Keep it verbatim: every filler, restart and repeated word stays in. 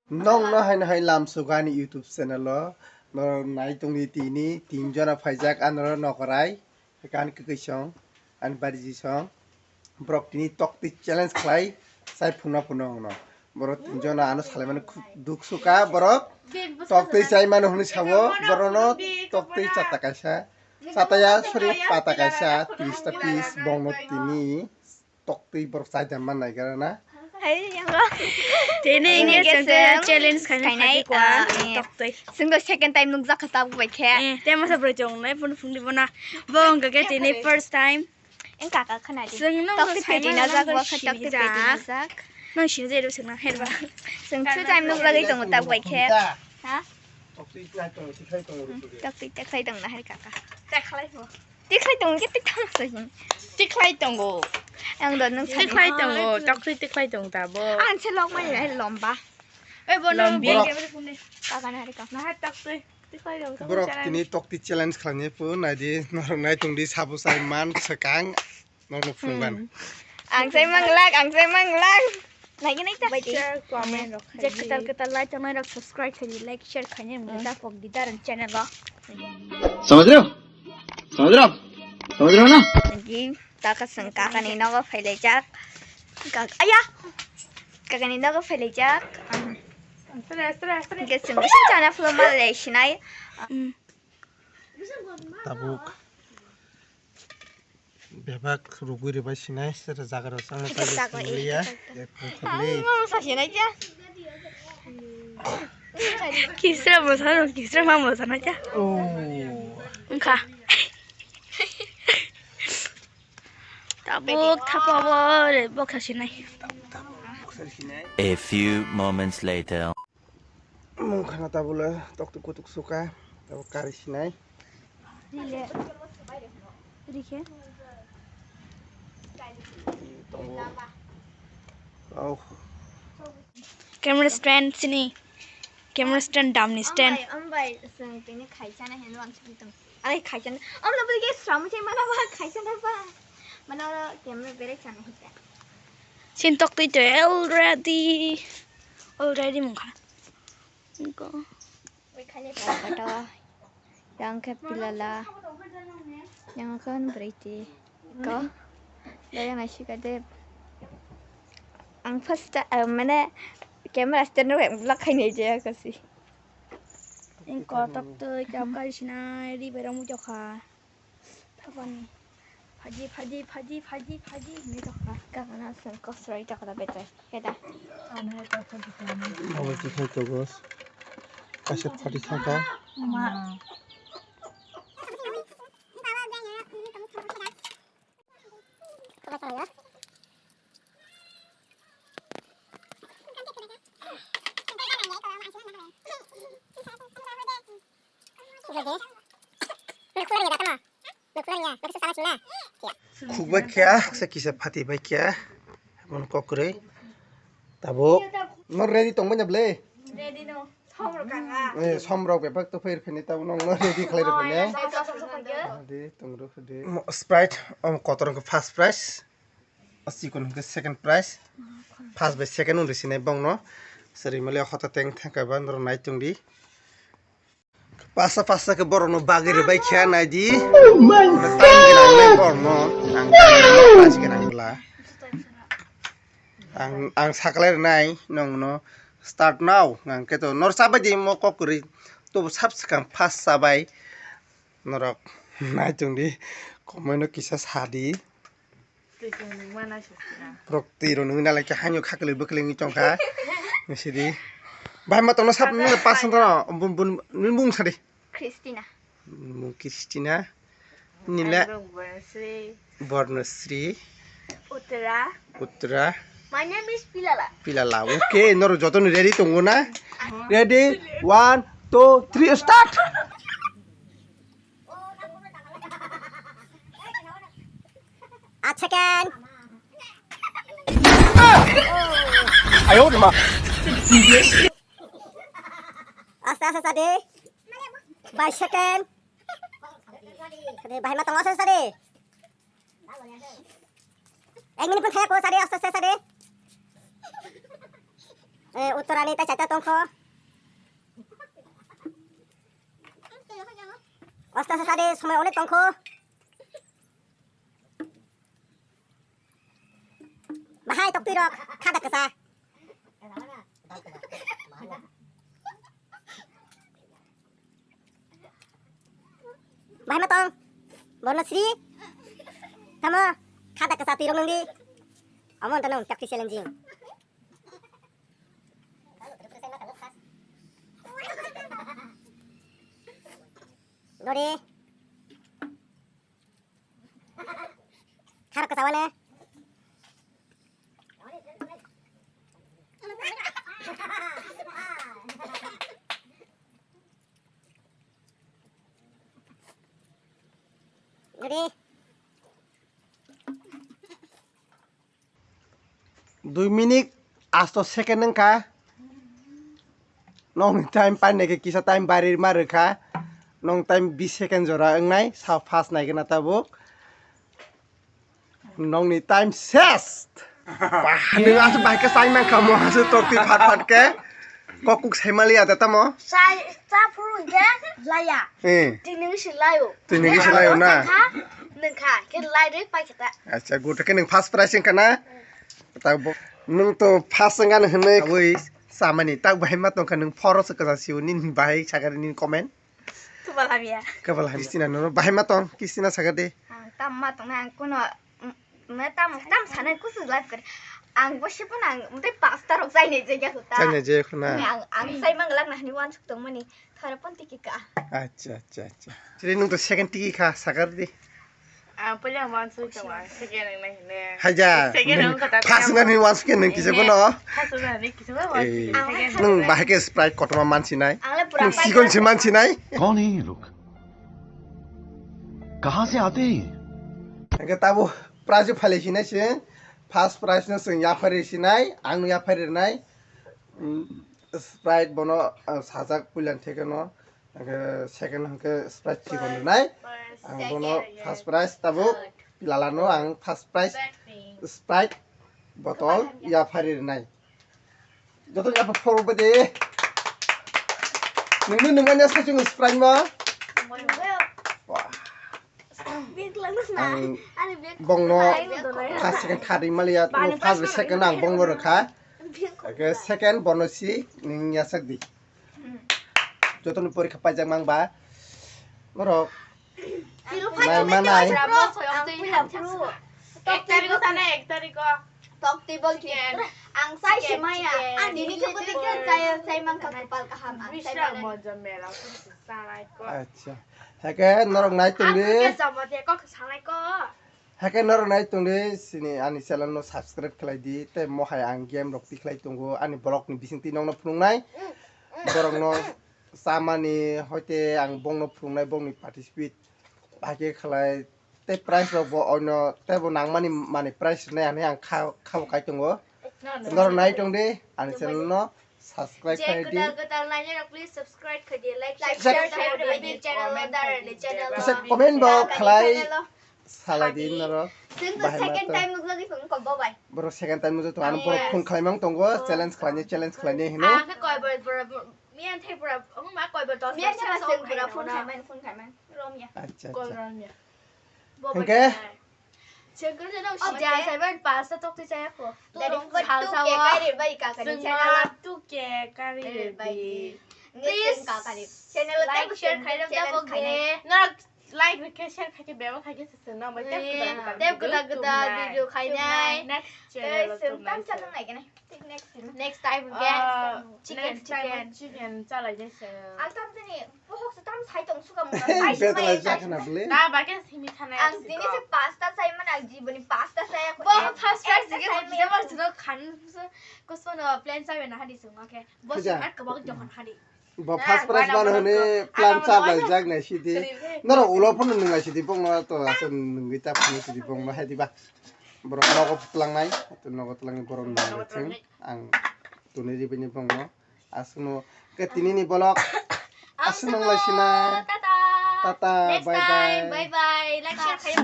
Nong no haino hai lam sugo ani YouTube channel o. Norok nai tongdi tini tin jona phaijak anoro nokorai. Kan kwkwi song, ani bariji song. Borok tini toktwi challenge khlai chai phunukna phunukna wngno. Borok tin jona ano salaimani khub duk suka borok. Toktwi chai mano hwnwi sabo, borokno toktwi chata kaisa. Chataya, sorry, pata kaisa, tris ta piece bongno tini. Toktwi borok chai da man nai gara na. Hai, yango. Tini Tini hingke chwng chwng challenge khaina khainai, khaikwa, ah, eh. Toktwi. Chwng do second time nukjak kha tabuk bai khe. Eh, te masa bwrwi chong nai phunu phungdi bona. Bo wngkha khe tini first time. Eng kaka khana di. Chwng no Toktwi peti na jak, bo khe toktwi peti na jak. Nang sini jai rw sengna herba. Chwng two time nukjagwi tongo tabuk bai khe. Ha? Toktwi teklai tong na hai kaka. Teklai bo. Tikhlai tongo khe tiktham se hin. Tikhlai tongo. Ang do nung Tikhlai tongo. Toktwi tikhlai tong tabo. Ang se lok mani hai lomba. Oi, bono Lomba. Beng khe bini phone de. Kaka na hari kaka. Na hai toktwi tikhlai tong. Borok tini toktwi challenge khlainai phu naidi norok nai tongdi sabo sai man swkang norok phunukban. Hmm. Ang sai manglak, ang sai manglak. Naigwi naita. Like, share, comment rok khaidi. Je kwtal kwtal lai tongnai rok subscribe khaidi, like, share khaini mungsa pok di daran channel o. समझ रहे हो? समझ रहे हो? समझ रहे हो ना? Nagi taka seng kakani nogo phailaijak. Kak-, aya! Kakani nogo phailaijak. Hingke seng bisi chana phuluma lai sinai. Tabuk. Bebak rugwi rwbai sinai, sere jaga rok changma Kisa chai chakma singliya, iri ek kung khakli. Mama sa sinai kya? Kisra mo sa, kisra mama sa na kya? Oh. Wngkha. Tabuk thapa bo re boksa sinai. A few moments later. Mung khana tabule toktuk kutuk suka, tabuk kari sinai. Rile. Rikhe. Tongo. Au. Camera stand sini. Camera stand damni stand. Ambai, ambai, seng tini khaisa na henu ang sini tong. Ai khaisa na. Amna buli ke sram se mana ba khaisa na ba. Mana camera bere chana hita. Sin toktwi to already. Already mung kha. Go. Yang khe pilala. Yang khe bwrwi ti. Ko. Lo yang aisika de. Ang first time, mane camera stand rok yang vlog khai nai jaya kasi. Ang kotok to jam kai sinai ri berang mujokha. Thapani. Phaji, phaji, phaji, phaji, phaji, hinwi tongkha. Kakana seng kosroi tokla betai. Heda. Abo tikhai tongo. Kaisa phaji thangkha. Ma. Khukbai khe, se kisa phati bai khe, bono kok kwrwi. Tabuk no ready tongbai na ble? Ready no. Som rok kanga. Eh, som rok bebak to phair phani tabuk no ready khlai rw phani. Ready tong rw phani. Mo-, Sprite, om kotor wngkha first prize. O chikon hwnkhe second prize. First bai second wng rw sinai bongno. Sari mali hota teng thangkha ba norok nai tongdi. Pasa pasa khe borokno bagwi rwbai khe naidi. Oh my Borokno time gwnang nai God! Borokno. Ang time gwnang nai, pasi gwnang bwla. Ang, ang saklai rwnai nongno start now. Ang khe to nor chabai di mo kok kwrwi. Tobo sab swkang first chabai. Norok nai tongdi. Komoino kisa sadi. Borok twi rw nungwi nalai khe haino khaklwi bwklwi wngwi tongkha. Sidi. Bai ma tongna sab nung pas song tongno. Bun, bun, nung bung sadi. Christina. Mung Christina. Nila. Ang Bornosri. Bornosri. Uttara. Uttara. My name is Pilala. Pilala. Okay, norok jotono ready tongo na? Ready? One, two, three, start! Achakan. Ayo, ma. Aste, aste, sadi. By second. Sadi, bahai ma tongo, aste, sadi. Ek minute pun thaya ko, sadi, aste, aste, sadi. Eh, uttorani tai chaita tongkho. Osta sasa de somoi onek tongkho. Bahai toktwi rok khada kasa. Bahai matong. Bono sri. Tamo khada kasa twi rok nungdi. Amo tano toktwi challenging. Dore. Khar kasawane. Dore. Dui minute asto second wngkha. Nokni time painai khe kisa time bari ma rwkha. Nong time bis second jora wngnai, sa fast nai gana tabuk. Nokni time ses. Bah, nwng aswk bahai khe sai mankha mo aswk tokti phat phat khe. Kok kuk sai maliya da tamo? Sai, cha phuru hwnkhe laya. Eh. Tini wngsi layo. Tini wngsi layo na? Kha, nwng kha, khe lai rwi pai khe ta. Acha, good khe nwng first prize wngkha na? Ta bo, nwng to first wngkha hwnwi wi samani. Tak bahai ma tongkha nwng phoro se kwchang sio nini bahai sakha nini comment. Kubala biya. Kubala Christina nono bahai ma tong, Christina sakha de. Ang tam ma tong na, ang kuno Mm, me tam, tam sanai kusu life kare. Ang bo sipo nang, mte pasta rok chai ne je ya kuta. Chai ne je khuna. Ang, ang chai mang lak na hani wan suk tong mani. Thara pon tiki ka. Acha, acha, acha. Chiri nung to second tiki kha, sakar di. Ah, pwla wan suk tong, second ang nai hine. Haja. Second ang kata. First ngan ni wan suk nung kisa bono. First ngan ni kisa bono. Eh, second. Nung bahai khe Sprite kotoma mansinai. Ang le pura. Nung sikon se mansinai. कौन है ये लोग? कहाँ से आते हैं ये? Hingke tabo prize o phalai sinai se, first prize no chwng yaphari sinai, ang no yaphari rinai, mm, Sprite bono, ah, sajak puilan theke no, hingke second hingke Sprite chikon rinai, ang bono first prize tabo pilala no ang first prize Sprite bottle yaphari rinai. Joto ni apa phoro bade. Nungni nungmani sa chungo Sprite mo. Wah. Ang bongno first second third maliya, first second ang bongno rwkha. Ake second bono si ning yasak di. Joto ni porikha paijak mang ba. Borok. Nai manai. Ek tariko sana, ek tariko. Tok table chicken. Ang sai se maya. Ang nini khe kwtwi khe chaya, sai mang kha kwpal kaham ang sai manai. Acha. Hake norok nai tongdi. Ang khe jamo de kok sanai ko. Hake norok nai tongdi sini ani channel no subscribe khlai di tei mohai ang game rok tikhlai tongo ani vlog ni bisingtwi nokno phunuknai. Borok no chamani hoite ang bongno phunuknai bongni participate. Bahai khe khlai tei prize rok bo oino tei bo nangmani mani prize rwnai hinwi ang kha khabo kai tongo. Norok nai tong di ani channel no subscribe khai di. Kwtal kwtal nainai rok please subscribe khai di, like, share khai di, channel o dar di, channel o. Kisa comment bo khlai salai di norok. Chwng to second time nukjagwi phone ko bo bai. Borok second time nukjagwi tongo, ano borok phone khlai mang tongo, challenge khlainai, challenge khlainai hinwi. Miya thai pura, oh, ma koi ba dos. Miya thai pura phone khai man, phone khai man. Rom ya. Acha, acha. Kol rom ya. Hingke? Chengkol jeno si. Oh, jai sai ban pasta tok ti chaya ko. Dari ko tu ke kai re bai ka ka ni channel. Tu ke kai re bai. Please ka ka ni channel like, share khai ram da bo ge. Na Like rwkhe, share khaikhe, bebak khaikhe se chwngno bai tep kwtal kwtal video tubunai. Video khainai. Next channel o tubunai se. Next time hwnkhe chicken, next time chicken. Chicken chalainai se. Ang tam tini bohok se tam sai tong suka mung. Betla jakna bole. Na ba khe simi thanai. Ang tini se pasta sai man ang jiboni pasta sai. Bo first prize ke bo jemar jino khan kusmano plan sai na hadi sung ma khe. Bo se ar kabak jokhan hadi. Bo first prize mano hwnwi plan chap lai jak nai sidi. Norok ulo phano nung lai sidi bongno to aswk nungwi ta phano sidi bongno hai diba. Borok nogo tlangnai, to nogo tlangnai borok nung lai thung. Ang tuni ribini bongno aswkno ke tinini bolok aswk nung lai sina. Tata, bye bye. Bye bye. Like share khayo.